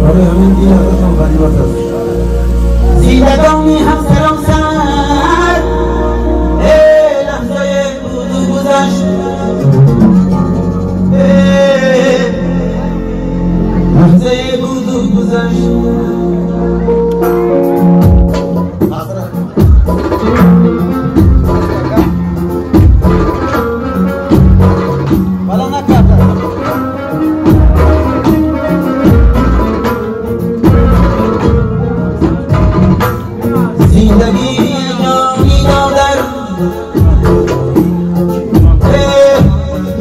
برای همین این ازشان غنیمت است. زندگانی هم سراسر لحظه بود و گذشت، لحظه بود و گذشت. زندگی جانی دادر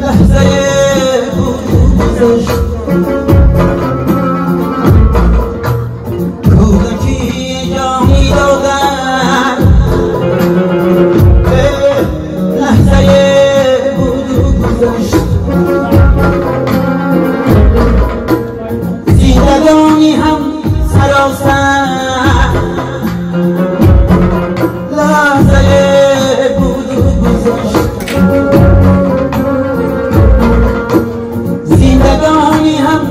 لحظه بود و گذشت، کودکی جانی دادر لحظه بود و گذشت. زندگانی هم سراسر لحظه بود و گذشت، زندگانی هم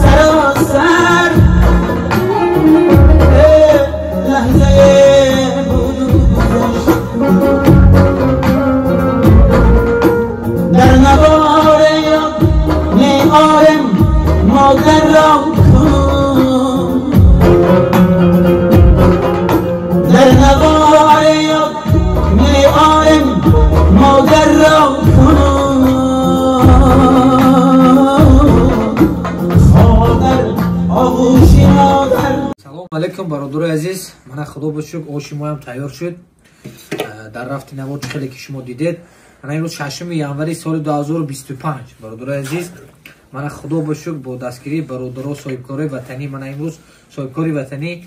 سراسر لحظه بود و گذشت. در نوار یاد می‌آرم مادر را کن، در نوار یاد می‌آرم مادر را کن، خواهر آغوش مادر. سلام علیکم برادرای عزیز، من خدا بشکر آشی ما هم تیار شد. در رفت نوار خیلی که شما دیدید، من امروز 6 январи соли 2025 бародарои азиз، мана худо ба шукр бо дастгирии бародаро соҳибкорои ватанӣ, мана имрӯз соҳибкори ватанӣ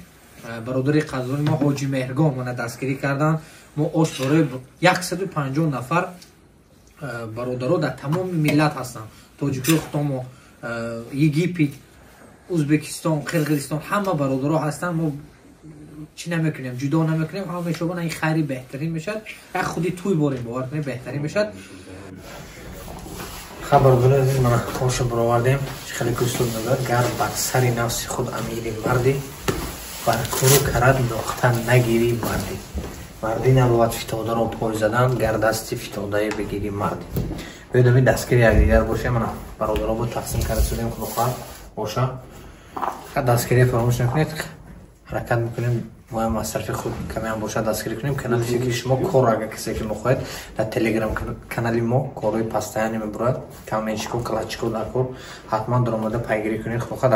бародари қадрдони мо Ҳоҷи Меҳргон мана дастгирӣ карданд. Мо ош барои 150 нафар бародаро дар тамоми миллат ҳастанд, тоҷикои худомо, Египет, Узбекистон, Қирғизистон, ҳама бародаро ҳастанд. Мо чӣ намекунем, ҷудо намекунем, ҳама мешобанд. Ин хайри беҳтарин мешавад, як худи тӯй борем, бовар кунед, беҳтарин мешавад. Хабар азиз, мана оша баровардем. Хеле густуд мегӯяд: гар бар сари нафси худ амири мардӣ, бар куру карад нохта нагирӣ мардӣ. Мардӣ набовад фитодаро пой задан, гар дасти фитодае бигирӣ мардӣ. Биёед ами дастгири якдигар бошем. Мана бародаро бо тақсим карда шудем, худо хоҳад боша. Дастгирия фаромӯш накунед, ҳаракат мекунем моям аз тарафи худ камеам бошад дастгирӣ кунем. Канали фикри шумо кор, агар касе ки мехоҳед, дар телеграм канали мо корҳои постоянно мебурад, каменщико, калачико дар кор, ҳатман даромада пайгирӣ кунед. Худо хоҳад.